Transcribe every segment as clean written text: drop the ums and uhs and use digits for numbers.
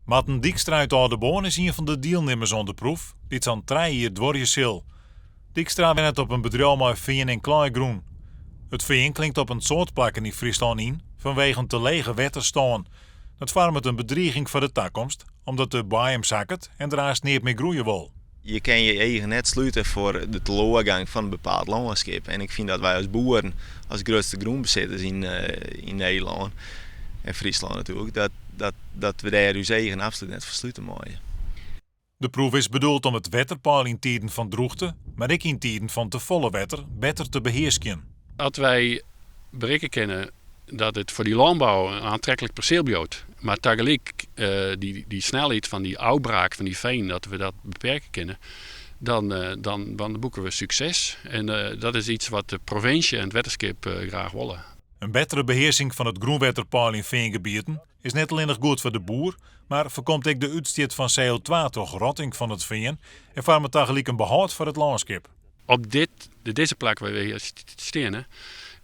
Marten Dykstra út Aldeboarn is ien fan de dielnimmers oan de proef, dy't sa'n 3 jier duorje sil. Dykstra wennet op in bedriuw mei fean en klaaigrûn. It fean klinkt op in soad plakken yn Fryslân yn fanwegen te lege wetterstân. Dat foarmet in bedriging foar de takomst, omdat de boaiem sakket en der hast neat mear groeie wol. Je kinne je eagen net slute foar de teloargang fan in bepaald lânskip. En ik fyn dat wy as boeren, as grutste grûnbesitters yn Nederlân en Fryslân natuerlik, dat we dêr ús eagen absolút net foar slute meie. De proef is bedoeld om it wetterpeil yn tiden fan drûchte, mar ek yn tiden fan tefolle wetter better te behearskjen. As wy berikke kinne dat it foar dy lânbou in oantreklik perseel bliuwt, mar tagelyk dy snelheid fan dy ôfbraak fan dy fean, dat we dat beperke kinne, dan boeke we sukses. En dat is yts wat de provinsje en it wetterskip graach wolle. In bettere behearsking fan it grûnwetterpeil yn feangebieten is net allinnich goed foar de boer, mar foarkomt ek de útstjit fan CO2 troch rotting fan it fean en foarmet tagelyk in behâld foar it lânskip. Op dizze plak wêr't we hjir steane,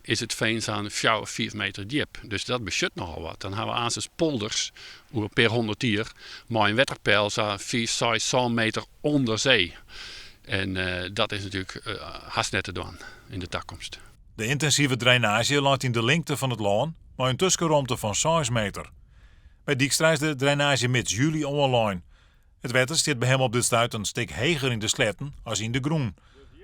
is it fean sa'n 4, 5 meter djip. Dus dat betsjut nochal wat. Dan ha we aansens polders oer in pear hûndert jier mei in wetterpeil sa'n 5, 6, 7 meter ûnder see. En dat is natuerlik hast net te dwaan yn de takomst. De yntinsive drainaazje leit yn de lingte fan it lân mei in tuskenromte fan 6 meter. By Dykstra is de drainaazje mids july oanlein. It wetter stiet by him op dit stuit in stik heger yn de sleatten as yn de grûn.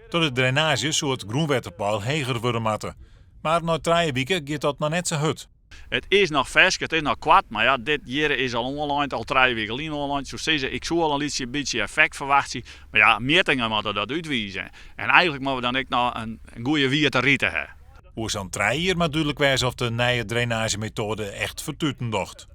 Troch de drainaazje soe it grûnwetterpeil heger wurde moatte. Mar nei 3 wiken giet dat noch net sa hurd. It is noch fersk, it is noch koart, mar ja, dit hjir is al oanlein, al 3 wiken lyn oanlein. Soe sizze, ik soe al in lytsje bytsje effekt ferwachtsje, mar ja, mjittingen moatte dat útwize. En eigentlik moatte we dan ek noch in goede wiete rite ha. Oer sa'n 3 jier moat dúdlik wêze oft de nije drainaazjemetoade echt fertuten docht.